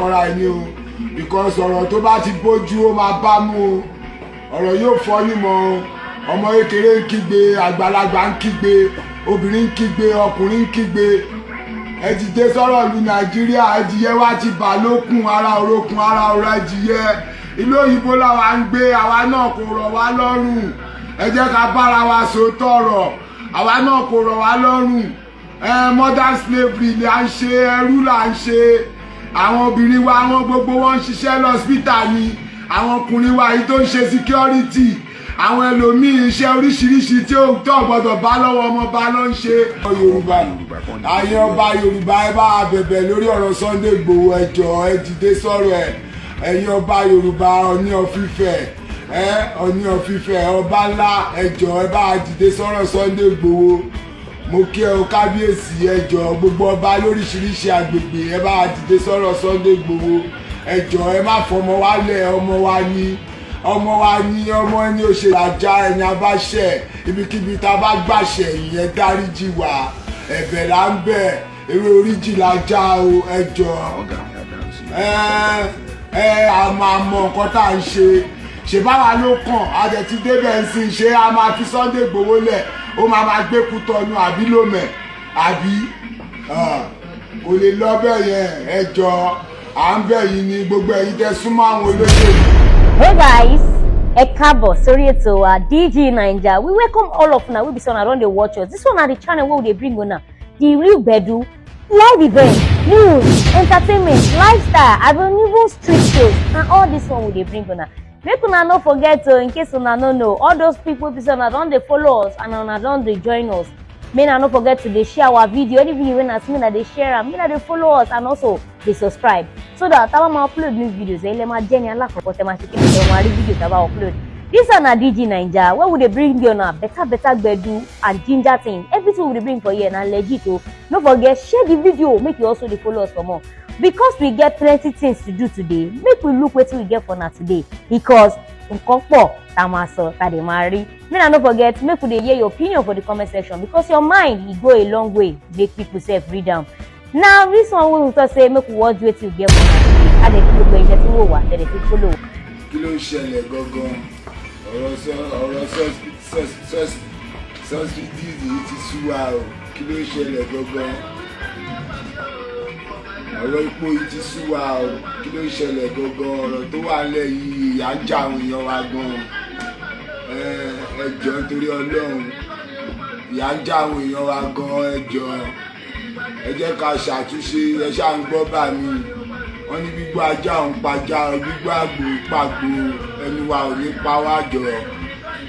tọra ẹni o, because ọ̀rọ̀ tó bá ti bójú, ó máa bá mú o. Ọ̀rọ̀ yóò fọ́ nímọ̀ o. Ọmọ kékeré ń kígbe, àgbàlagbà ń kígbe, obìnrin ń kígbe, ọkùnrin ń kígbe. Ẹ dìde sọ̀rọ̀ ìlú Nàìjíríà. Ẹdìyẹ wa ti bà lókun, ara òrokùn, ara òrò ẹdìyẹ. Ìlú òyìnbó làwa ń gbé, àwa náà kò rọ̀ wá lọ́rùn. Ẹ jẹ́ ká bára wa sòótọ́ ọ̀rọ̀, àwa náà kò rọ̀ wá lọ́rùn. Ẹ modern slavery là ń ṣe, ẹrú là ń ṣe. Àwọn obìnrin wa, àwọn gbogbo wọn ń ṣiṣẹ́ lọ́sítà ni. Àwọn ọkùnrin wa yìí tó ń ṣe security, àwọn ẹlòmíín, iṣẹ́ oríṣiríṣi tí ó tó gbọdọ̀ bá lọ́wọ́ ọmọba ló ń ṣe. Yorùbá ayé, ọba Yorùbá, ẹ bá wa bẹ̀bẹ̀ lórí ọ̀rọ̀ Sunday Igboho. Ẹ jọ̀ọ́, ẹ dìde sọ̀rọ̀ ẹ̀. Ẹ̀yin ọba Yorùbá, Ọọ̀ni of Ifẹ̀, ẹ Ọọ̀ni of Ifẹ̀, ọba ńlá, ẹ jọ̀ọ́, ẹ bá wa dìde sọ̀rọ̀ Sunday Igboho. Mo kí ẹ o, kábíyèsí. Ẹ jọ̀ọ́, gbogbo ọba lóríṣiríṣi àgbègbè, ẹ bá wa dìde sọ̀rọ̀ Sunday Igboho. Ẹ jọ̀ọ́, ẹ má fọmọ wálẹ̀. Ọmọ wa ní, ọmọ wa ní, ọmọ ẹni ó ṣe àjà ẹni abáṣẹ. Ibikíbi tá a bá gbàṣẹ, ìyẹn dáríjì wá. Ẹ̀bẹ̀ là ń bẹ̀, ewé oríjì la já o. Ẹ jọ̀ọ́, ẹ ẹ a máa mọ nǹkan tá à ń ṣe. Ṣèbáwa ló kàn á jẹ ti débẹ̀ ń sìn. Ṣé a máa fi Sunday Igboho lẹ̀, ó máa máa gbé Kútọ́nù àbí Lomé àbí? Kò lè lọ bẹ́ẹ̀ yẹn. Ẹ jọ̀ọ́, à ń bẹ̀ yín ní gbogbo ẹ̀yin tẹ́ súnmọ́ àwọn olóṣèlú. Hey guys, ẹ káàbọ̀ sórí ètò wa DG Naija. We welcome all of una wey be say una don dey watch us. This one na the channel wey we dey bring una the real gbedu, live event, news, entertainment, lifestyle and even street shows. Na all this one we dey bring una. Make una no forget o, in case una no know, all those people wey be say una don dey follow us and una don dey join us, make una no forget to dey share our video. Any video wey una see, make una dey share am, make una dey follow us and also dey subscribe, so that tá a bá máa upload new videos, ẹ̀yin lẹ máa jẹ́ ní alákọ̀ọ́kọ́ tẹ́ máa ṣe kí ni, tẹ́ máa rí video tá a bá upload. This one na DG Naija, where we dey bring you una better better gbedu and ginger things. Everything we dey bring for here na legit o. No forget, share the video, make you also dey follow us for more, because we get plenty things to do today. Make we look wetin we get for una today, because nǹkan pọ̀ tá a máa sọ, tá a dẹ̀ máa rí. Make una no forget, make we dey hear your opinion for the comment section, because your mind e go a long way, make people sef read am. Now this one wey we talk say make we watch wetin we get for una today. A dẹ̀ kí gbogbo ẹ̀yin tẹ́ tí ń wò wá, tẹ̀lé tí follow. Kí ló ń ṣẹlẹ̀ gangan? Ọ̀rọ̀ sọ, ọ̀rọ̀ subsidy yìí ti sú wa o. Kí ló ń ṣẹlẹ̀ gangan? Ọ̀rọ̀ epo yìí ti sú wa o. Kí ló ń ṣẹlẹ̀ gangan? Ọ̀rọ̀ tó wà nílẹ̀ yìí, ìyà ń jẹ àwọn èèyàn wa gan. Ẹ jọ̀ọ́, nítorí Ọlọ́run, ìyà ń jẹ àwọn èèyàn wa gan. Ẹ jọ̀ọ́, ẹ jẹ́ ká ṣàtúnṣe. Ẹ ṣáà ń gbọ́ bá mi, wọ́n ní gbígbó ajá òun pajá, gbígbó àgbò pàgbò. Ẹnu wa ò ní pa wá jọ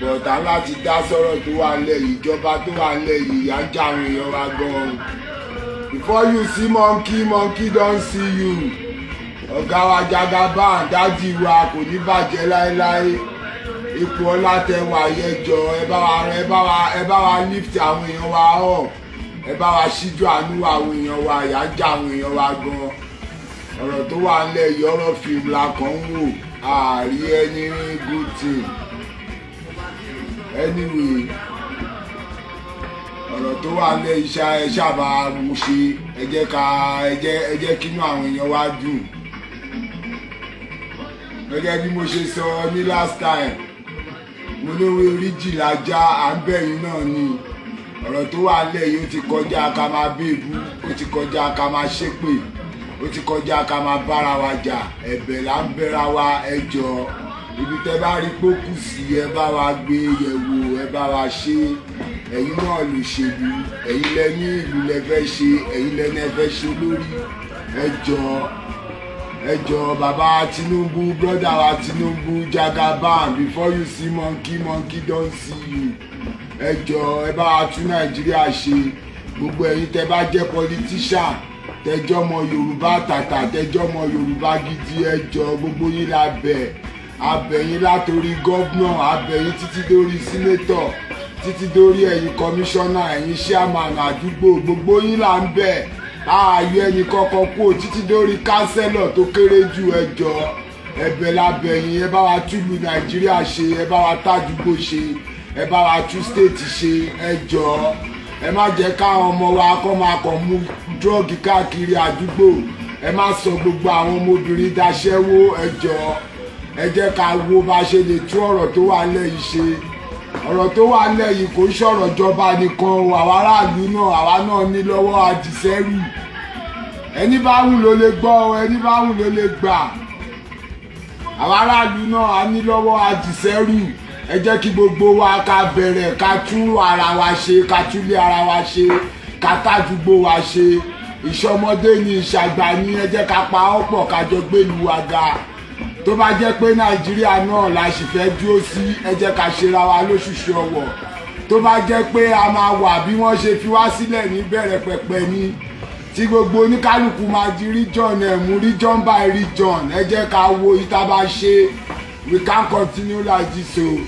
bọ̀tà láti dá sọ̀rọ̀ tó wà nílẹ̀ yìí. Ìjọba tó wà nílẹ̀ yìí, ìyà ń jẹ àwọn èèyàn wa gan. Before you see monkey, monkey don see you. Ọ̀gá wa Jagaban, daddy wa, kò ní bàjẹ́ láéláé. Ipò ọlá tẹ wà yẹjọ, ẹ bá wa lift àwọn èèyàn wa up. Ẹ bá wa ṣíjú àánú àwọn èèyàn wa. Ìyà ń jẹ àwọn èèyàn wa gan. Ọ̀rọ̀ tó wà nílẹ̀ yìí, ọ̀rọ̀ fíìmù la kàn ń wò, àárí ẹni good thing. Anyway, ọ̀rọ̀ tó wà nílẹ̀ iṣẹ́, ẹ ṣáàbà mú ṣe. Ẹ jẹ́ ká ẹ jẹ́ kínú àwọn èèyàn wa dùn. Gẹ́gẹ́ bí mo ṣe sọ ní last time, mo ní orí oríjì lájà, à ń bẹ̀yìn náà ni. Ọ̀rọ̀ tó wà nílẹ̀ yìí, ó ti kọjá ká máa bèbú, ó ti kọjá ká máa ṣépè, ó ti kọjá ká máa bára wa jà. Ẹ̀bẹ̀ là ń bẹ̀ra wa. Ẹ jọ̀ọ́, ibi tẹ́ bá rí pókù sí, ẹ bá wa gbé yẹ̀wò, ẹ bá wa ṣe. Ẹ̀yin náà lòṣèlú, ẹ̀yin lẹ ní ìlú lẹ fẹ́ ṣe, ẹ̀yin lẹ ní ẹ fẹ́ ṣe olórí. Ẹ jọ̀ọ́, ẹ jọ̀ọ́, bàbá Tinubu, brother wa Tinubu, Jagaban, before you see monkey, monkey don see you. Ẹ jọ̀ọ́, ẹ bá wa tún Nàìjíríà ṣe. Gbogbo ẹ̀yin tẹ́ bá jẹ́ politician, tẹjọ́ mọ Yorùbá tàtà, tẹjọ́ mọ Yorùbá gidi, ẹ jọ̀ọ́, gbogbo yín la bẹ̀. Abẹ̀yìn látòrí governor, abẹ̀yìn títí dórí senator, títí dórí ẹ̀yin commissioner, ẹ̀yin chairman àdúgbò, gbogbo yín là ń bẹ̀. Ààyè ẹnì kọ̀ọ̀kan kú, títí dórí councillor tó kéré jù. Ẹ jọ̀ọ́, ẹ̀bẹ̀ la bẹ̀yìn. Ẹ bá wa túlù Nàìjíríà ṣe, ẹ bá wa tàdúgbò ṣe, ẹ bá wa tú state ṣe. Ẹ jọ̀ọ́, ẹ má jẹ́ káwọn ọmọ wa kọ́ máa kàn mú drug káàkiri àdúgbò. Ẹ má sọ gbogbo àwọn ọmọbìnrin daṣẹ́wó. Ẹ jọ̀ọ́, ẹ jẹ́ ká wo bá a ṣe lè tún ọ̀rọ̀ tó wà lẹ́yìn ṣe. Ọ̀rọ̀ tó wà lẹ́yìn kò ń ṣọ̀rọ̀ ìjọba nìkan o. Àwa aráàlú náà, àwa náà ní lọ́wọ́ àdìsẹ́rù. Ẹni bá wù ló lè gbọ́ o, ẹni bá wù ló lè gbà. Àwa aráàlú náà a ní lọ́wọ́ àdìsẹ́rù. Ẹ jẹ́ kí gbogbo wa ká bẹ̀rẹ̀, ká tún ara wa ṣe, ká túlé ara wa ṣe, ká tàdúgbò wa ṣe. Ìṣọmọdé ni, ìṣàgbà ni. Ẹ jẹ́ ká pa ọ́ pọ̀, ká jọ gbèlú wa ga. Tó bá jẹ́ pé Nàìjíríà náà la sì fẹ́ dúró sí, ẹ jẹ́ ká ṣera wa lóṣùṣù ọwọ̀. Tó bá jẹ́ pé a máa wà bí wọ́n ṣe fi wá sílẹ̀ ní bẹ̀rẹ̀ pẹ̀pẹ̀ ni, tí gbogbo oníkálukú máa di region ẹ̀ mú, region by region, ẹ jẹ́ ká wo ìta bá ṣe. We can't continue like this o.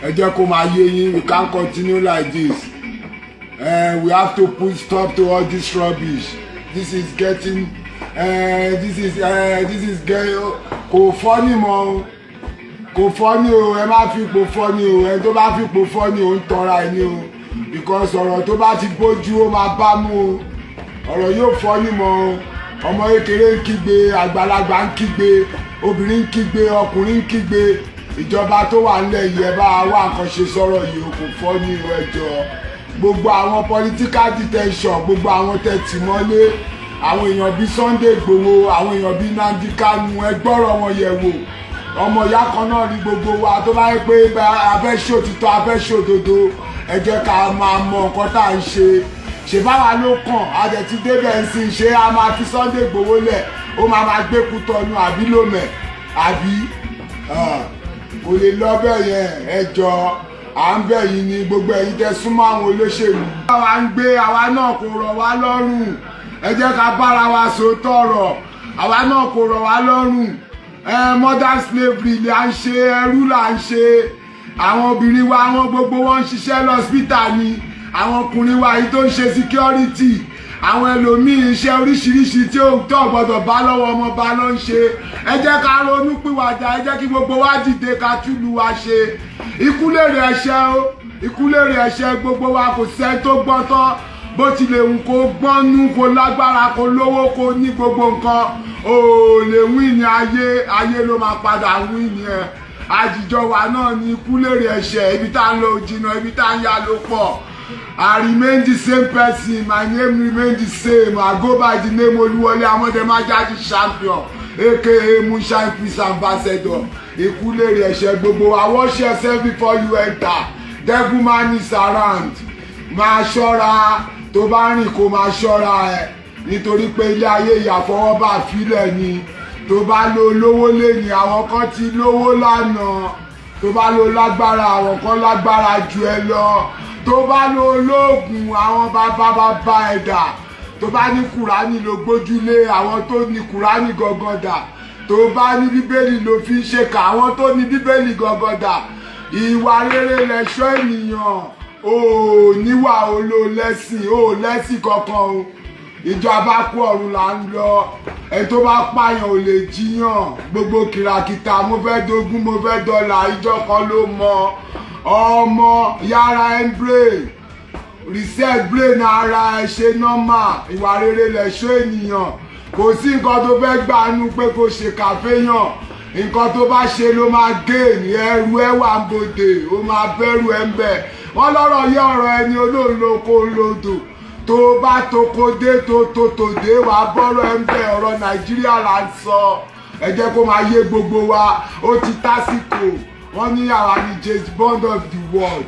Ẹ jẹ́ kó máa yé yín, we can't continue like this. We have to put stop to all this rubbish. This is getting, kò funny mọ́ o, kò funny o. Ẹ má fi ipò funny o. Ẹni tó bá fi ipò funny o, ń tọra ẹni o, because ọ̀rọ̀ tó bá ti bójú, ó máa bá mú o. Ọ̀rọ̀ yóò funny mọ́ o. Ọmọ kékeré ń kígbe, àgbàlagbà ń kígbe, obìnrin ń kígbe, ọkùnrin ń kígbe. Ìjọba tó wà nílẹ̀ yìí, ẹ bá wá nǹkan ṣe sọ̀rọ̀ yìí o. Kò funny o. Ẹ jọ̀ọ́, gbogbo àwọn political detention, gbogbo àwọn tẹ̀tì mọ́lé, àwọn èèyàn bíi Sunday Igboho, àwọn èèyàn bíi Nnamdi Kanu, ẹ gbọ́rọ̀ wọn yẹ̀ wò. Ọmọ ìyá kan náà ní gbogbo wa. Tó bá yẹ pé a fẹ́ ṣòtítọ́, a fẹ́ ṣòdodo, ẹ jẹ́ ká máa mọ nǹkan tá à ń ṣe. Ṣe báwa ló kàn á dẹ̀ ti débẹ̀ ń sìn? Ṣé a máa fi Sunday Igboho lẹ̀, ó máa máa gbé Kútọ́nù àbí Lomé àbí? Kò lè lọ bẹ́ẹ̀ yẹn. Ẹ jọ, à ń bẹ̀ yín ní gbogbo ẹ̀yin tẹ́ súnmọ́ àwọn olóṣèlú. Àwa ń gbé àwa náà, kò rọ̀ wá lọ́rùn. Ẹ jẹ́ ká bára wa sòótọ́ ọ̀rọ̀. Àwa náà, kò rọ̀ wá lọ́rùn. Modern slavery là ń ṣe, ẹrú là ń ṣe. Àwọn obìnrin wa, àwọn gbogbo wọn ń ṣiṣẹ́ lọ́sítà ni. Àwọn ọkùnrin wa yìí tó ń ṣe security, àwọn ẹlòmíín, iṣẹ́ oríṣiríṣi tí ó tọ́ gbọ́dọ̀ bá lọ́wọ́ ọmọba ló ń ṣe. Ẹ jẹ́ ká ronú pìwàdà. Ẹ jẹ́ kí gbogbo wa dìde, ká túlù wa ṣe. Ikú lèrè ẹ̀ṣẹ̀ o, ikú lèrè ẹ̀ṣẹ̀ gbogbo wa. Kò sẹ́ni tó gbọ́n tán. Bó tilẹ̀ wù kó gbọ́nú, kó lágbára, kó lówó, kó ní gbogbo nǹkan, ò lè win ayé. Ayé ló máa padà win ẹ̀. Àjìjọ wa náà ní. Ikú lèrè ẹ̀ṣẹ̀. Ibi tá ń lọ jìnnà, ibi tá ń yá ló pọ̀. I remain the same person. My name remain the same. I go by the name Olúwọlé Amọ̀dẹ́májáde Champion, aka Moonshine Peace Ambassador. Ikú lèrè ẹ̀ṣẹ̀ gbogbo wa. Wash yourself before you enter. Devil man is around. Máa ṣọ́ra tó bá rìn, kó máa ṣọ́ra ẹ̀, nítorí pé ilé ayé ìyàfọwọ́bà fílẹ̀ ni. Tó bá lo lówó lẹ́yìn, àwọn kan ti lówó lánàá. Tó bá lo lágbára, àwọn kan lágbára ju ẹ lọ. Tó bá lo olóògùn, àwọn bàbá bàbá ẹ̀dà. Tó bá ní Kùránì ló gbójúlé, àwọn tó ní Kùránì gangan dà? Tó bá ní Bíbélì ló fi ń ṣèkà, àwọn tó ní Bíbélì gangan dà? Ìwà rere lẹ̀ṣọ́ ènìyàn. Ò níwà olólẹ́sìn, ò lẹ́sìn kankan o. Ìjọba kú, ọ̀run là ń lọ. Ẹni tó bá pààyàn ò lè jiyàn. Gbogbo kìràkìtà, mo fẹ́ dógún, mo fẹ́ dọ́là, ìjọ kan ló mọ ọmọ yàrá. Embrace, reset brain ara ẹ, ṣe normal. Ìwà rere lẹ̀ṣọ́ ènìyàn. Kò sí nǹkan tó fẹ́ gbà nú pé kò ṣe kàféyàn. Nǹkan tó bá ṣe ló máa gain. Ẹrù ẹ wà ń bodè, ó máa bẹ̀rù ẹ ń bẹ̀. Wọ́n lọ́rọ̀ yẹ ọ̀rọ̀ ẹni olóńloko lodò. Tó bá toko dé, tó tó tòde, wàá bọ́rọ̀ ẹ ń bẹ̀. Ọ̀rọ̀ Nàìjíríà là ń sọ. Ẹ jẹ́ kó máa yé gbogbo wa, ó ti tásìkò. Wọ́n ní àwa ni James Bond of the world.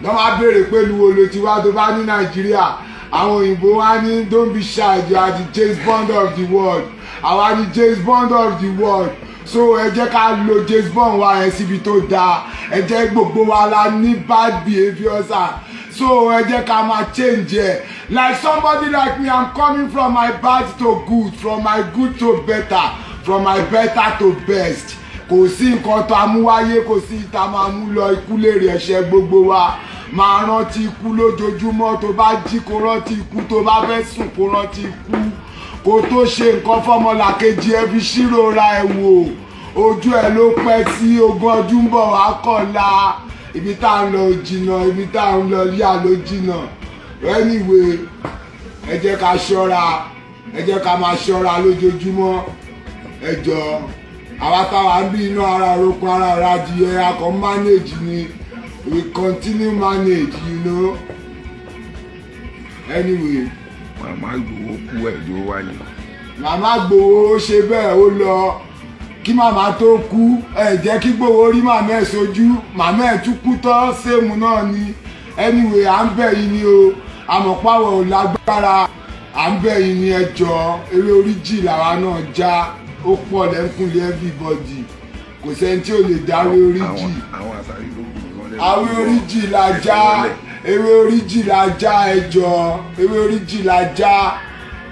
Wọ́n máa béèrè pé lu wo ló ti wá, tó bá ní Nàìjíríà, àwọn òyìnbó wá ní, "Don't be shy, you are the James Bond of the world." Àwa ni James Bond of the world. So ẹ jẹ́ ká lo James Bond wa yẹn síbi tó dáa. Ẹ jẹ́ gbogbo wa la ní bad behaviour, sir, so ẹ jẹ́ ká máa change ẹ̀. Like somebody like me, I'm coming from my bad to good, from my good to better, from my better to best. Kò sí nǹkan tó amúwáyé, kò sí ìta máa mú lọ. Ikú lèrè ẹ̀ṣẹ̀ gbogbo wa. Máa rántí ikú lójoojúmọ́. Tó bá jí, kó rántí ikú. Tó bá fẹ́ sùn, kó rántí ikú. Kó tó ṣe nǹkan fọmọlàkejì ẹ, fi ṣírò ra ẹ wò. Ojú ẹ ló pẹ́ sí, ogún ọdún ń bọ̀ wá kọ̀la. Ibi tá à ń lọ jìnnà, ibi tá à ń lọ yà ló jìnnà. Anyway, ẹ jẹ́ ká ṣọ́ra. Ẹ jẹ́ ká máa ṣọ́ra lójoojúmọ́. Ẹ jọ, àwa táwa ń bí iná ara roko ara ọ̀rá adìyẹ akọ̀ manage ni. We continue manage. Anyway. Màmá Ìgbòho kú, ẹ̀jọ̀ wálé. Màmá Gbòho ṣe bẹ́ẹ̀, ó lọ. Kí màmá tó kú, ẹ jẹ́ kí Gbòho rí màmá ẹ̀ sójú. Màmá ẹ̀ tún kú tán, same náà ni. Anyway, à ń bẹ̀ yín ni o. Àmọ̀páwọ̀ ò lágbára, à ń bẹ̀ yín ni. Ẹ jọ, eré oríjì làwa náà já, ó pọ̀ lẹ́kùnlé everybody. Kò sẹ́ni tí ò lè dáwé oríjì. Àwọn àṣàrí ló kù nìkan lẹ́nu. Àwọn oríjì la já, ewé oríjì la já. Ẹ jọ, ewé oríjì la já.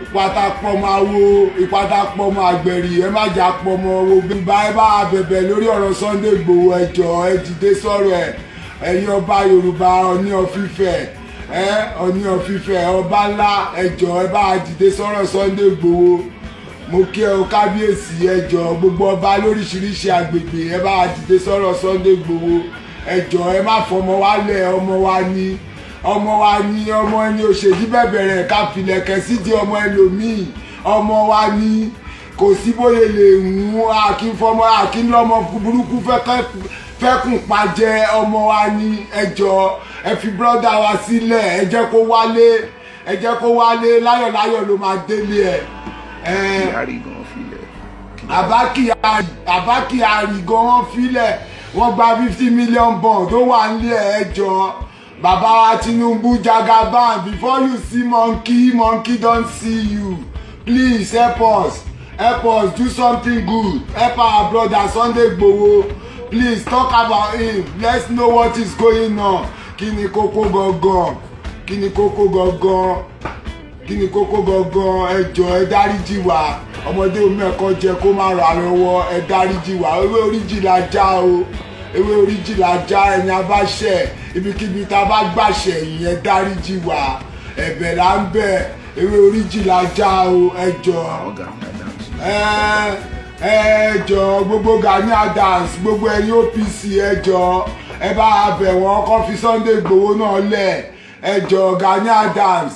Ìpàtàpọ̀ máa wo, ìpàtàpọ̀ máa gbẹ̀rì, ẹ má jà pọ̀ mọ́ wo gbígbà. Ẹ bá bẹ̀bẹ̀ lórí ọ̀rọ̀ Sunday Igboho. Ẹ jọ, ẹ dìde sọ̀rọ̀ ẹ̀. Ẹ̀yin ọba Yorùbá, Ọọ̀ni of Ifẹ̀, ẹ Ọọ̀ni of Ifẹ̀, ọba ńlá, ẹ jọ, ẹ bá dìde sọ̀rọ̀ Sunday Igboho. Mo kí ẹ o, kábíyèsí. Ẹ jọ, gbogbo ọba lóríṣiríṣi àgbègbè, ẹ bá dìde sọ̀rọ̀ Sunday Igboho. Ẹ jọ, ẹ má fọmọ wa lẹ̀. Ọmọ wa ni, ọmọ wa ni. Ọmọ ẹni òṣèlú bẹ̀bẹ̀rẹ̀ ká filẹ̀kẹ̀ sídìí ọmọ ẹlòmíì. Ọmọ wa ni, kò sí bóyá lè mú àkínfọmọ àkínlọmọ burúkú fẹ́kùn pàjẹ́. Ọmọ wa ni. Ẹ jọ, ẹ fi brother wa sílẹ̀. Ẹ jẹ́ kó wálé, ẹ jẹ́ kó wálé. Láyọ̀láyọ̀ ló máa délé ẹ̀. Kyari gan filẹ̀. Abba Kyari, Abba Kyari gan, wọ́n filẹ̀, wọ́n gba 50 million bond tó wà nílé. Ẹ jọ, bàbá wa Tinubu Jagaban, before you see monkey, monkey don see you. Please help us, help us do something good. Help our brother Sunday Igboho. Please talk about him. Let's know what is going on. Kí ni kókó gangan? Kí ni kókó gangan? Kí ni kókó gangan? Ẹ jọ̀ọ́, ẹ dáríjì wá. Ọmọdé omi ẹ̀kọ́ jẹ kó má rà lọ́wọ́. Ẹ dáríjì wá. Ewé oríjì la já o, ewé oríjì la já. Ẹni a bá ṣẹ̀, ibikíbi tá a bá gbàṣẹ ìyẹn, dáríjì wá. Ẹ̀bẹ̀ là ń bẹ̀. Ewé oríjì la já o. Ẹ jọ̀ọ́. Àwọn Gani Adams. Ẹ jọ̀ọ́, gbogbo Gani Adams, gbogbo ẹ̀yin OPC, ẹ jọ̀ọ́, ẹ bá a bẹ̀ wọ́n kó fi Sunday Igboho náà lẹ̀. Ẹ jọ̀ọ́, Gani Adams,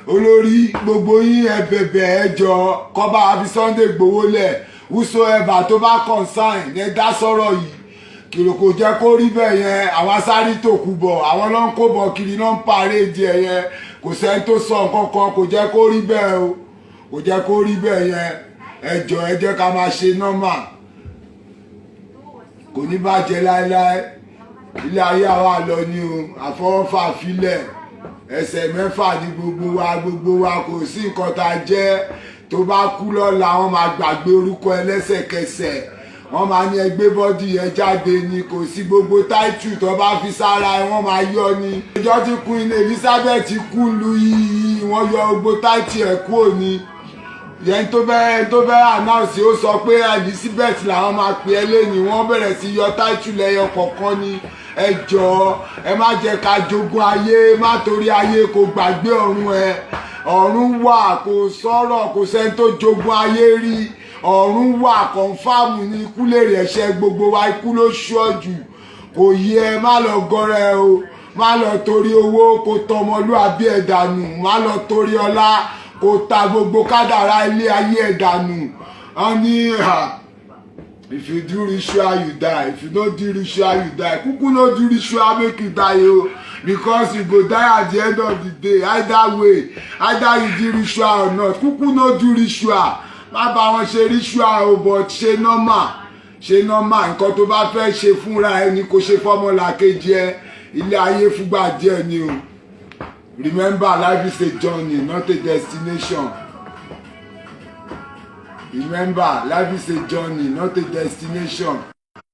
olórí gbogbo yín, ẹ bẹ̀bẹ̀. Ẹ jọ̀ọ́, kó bá a fi Sunday Igboho lẹ̀. Whosoever tó bá concern, ẹ dá sọ̀rọ̀ yìí. Kìlò kò jẹ́ kó rí bẹ́ẹ̀ yẹn. Àwọn asáré tó kú bọ̀, àwọn ló ń kó bọ̀ kiri, ló ń parade ẹ̀ yẹn. Kò sẹ́ni tó sọ nǹkan kan. Kò jẹ́ kó rí bẹ́ẹ̀ o, kò jẹ́ kó rí bẹ́ẹ̀ yẹn. Ẹ jọ̀ọ́, ẹ jẹ́ ká máa ṣe normal. Kò ní bàjẹ́ láéláé. Ilé ayé àwa lọ ni o. Àfọwọ́fà filẹ̀, ẹsẹ̀ mẹ́fà ní gbogbo wa. Gbogbo wa, kò sí nǹkan tá a jẹ́. Tó bá kú lọ́la, wọ́n máa gbàgbé orúkọ ẹ lẹ́sẹ̀kẹsẹ̀. Wọ́n máa ní ẹgbẹ́ body ẹ jáde ni. Kò sí gbogbo title tó bá fi sára ẹ, wọ́n máa yọ ni. Ìjọ tí Queen Elizabeth kú lu yìí, wọ́n yọ gbogbo title ẹ̀ kúrò ní yẹn. Tó bẹ́ẹ̀ announce, ó sọ pé Elizabeth làwọn máa pè é lẹ́yìn. Wọ́n bẹ̀rẹ̀ sí yọ title lẹ́yọ kọ̀ọ̀kan ni. Ẹ jọ̀ọ́, ẹ má jẹ́ ká jogún ayé. Má torí ayé kò gbàgbé ọ̀run ẹ. Ọ̀run wà. Kò sọ̀rọ̀, kò sẹ́ni tó jogún ayé rí. Ọ̀run wà, confirm ní. Ikú lèrè ẹ̀ṣẹ̀ gbogbo wa. Ikú ló ṣọ́ọ̀jù. Kò yẹ má lọ gọrẹ o. Má lọ torí owó kó tọmọlúàbí ẹ̀ dànù. Má lọ torí ọlá kó ta gbogbo kádàrá ilé ayé ẹ̀ dànù. Wọ́n ní, if you do ritual, you die. If you no do ritual, you die. Kuku no do ritual make you die o, because you go die at the end of the day either way, either you do ritual or not. Kuku no do ritual. Má bá wọn ṣe ritual o, but ṣe normal, ṣe normal. Nǹkan tó bá fẹ́ ṣe fúnra ẹni kò ṣe fọ́mọlàkejì ẹ. Ilé ayé fúgbà díẹ̀ ni o. Remember, life is a journey, not a destination. Remember, life is a journey, not a destination.